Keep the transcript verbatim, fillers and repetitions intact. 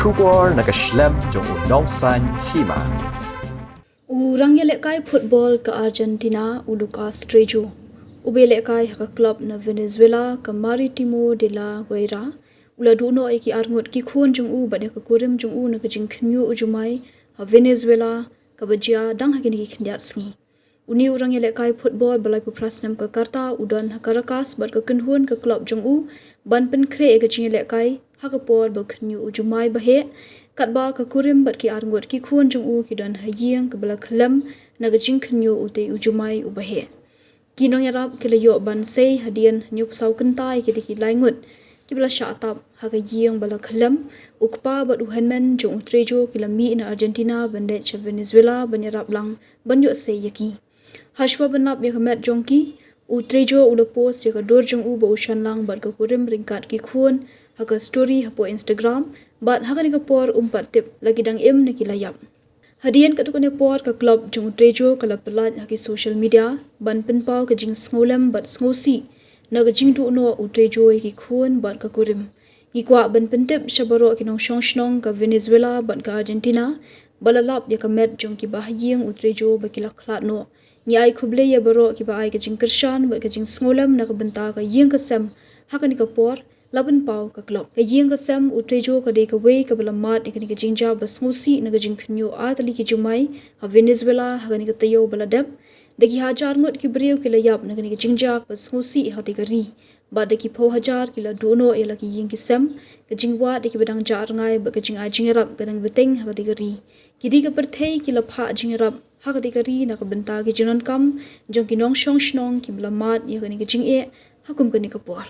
Khubor na ka shlem jong u nongsan hima. U rangïalehkai football ka Argentina, u Lucas Trejo, u ba lehkai ha ka club na Venezuela ka Marítimo de la Guaira, u la duh noh ïa ki arngut ki khun jong u bad ïa ka kurim jong u na ka jingkhynñiuh u jumai ha Venezuela, kaba jia dang ha kine ki khyndiat sngi. Une u rangïalehkai football ba laiphew phra snem ka rta u don ha Caracas bad ka kynhun ka club jong u ban pynkhreh ïa ka jingïalehkai ha ka por ba khynñiuh u jumai ba heh, katba ka kurim bad ki arngut ki khun jong u ki don ha ïing kaba la khyllem na ka jingkhynñiuh utei u jumai uba heh. Ki nongïarap ki la ïoh ban sei hadien hynñiewphew saw kynta ïa kitei ki lai ngut kiba la shah tap ha ka ïing ba la khyllem. U kpa bad u hynmen jong u Trejo ki la mih na Argentina ban leit sha Venezuela ban ïarap lang ban ïoh sei ïa ki. Hashwa ban lap ïa ka met jong ki, u Trejo u la post ïa ka dur jong u ba u shong lang bad ka kurim ryngkat ki khun ha ka story hapoh Instagram, bad ha kane ka por um pat tip la ki dang im ne ki la ïap. Hadien katto katne por ka club jong u Trejo ka la pyllait ha ki social media ban pynpaw ka jingsngewlem bad sngewsih na ka jingduh noh u Trejo ïa ki khun bad ka kurim. Ngi kwah ban pyntip sha baroh ki nongshong shnong ka Venezuela bad ka Argentina ba la lap ïa ka met jong ki bahaïing u Trejo ba ki la khlad noh. Ngi ai khublei ïa baroh kiba ai ka jingkyrshan bad ka jingsngewlem na ka bynta ka ïing ka sem ha kane ka por, la pynpaw ka club. Ka ïing ka sem u Trejo ka dei kawei kaba la mad ïa kane ka jingjia ba sngewsih na ka jingkhynñiuh ar tylli ki jumai ha Venezuela ha kane ka taïew ba la dep. Da ki hajar ngut ki briew ki la ïap na kane ka jingjia ba sngewsih ha katei ka ri. Bad da ki phew hajar ki la duh noh ïa la ki ïing ki sem. Ka jingwad ïa kiba dang jah rngai bad ka jingai jingïarap ka dang bteng ha katei ka ri. Ki dei ka pyrthei ki la phah jingïarap ha katei ka ri na ka bynta ki jingdonkam jong ki nongshong shnong kiba la mad ïa kane ka jingeh ha kum kane ka por.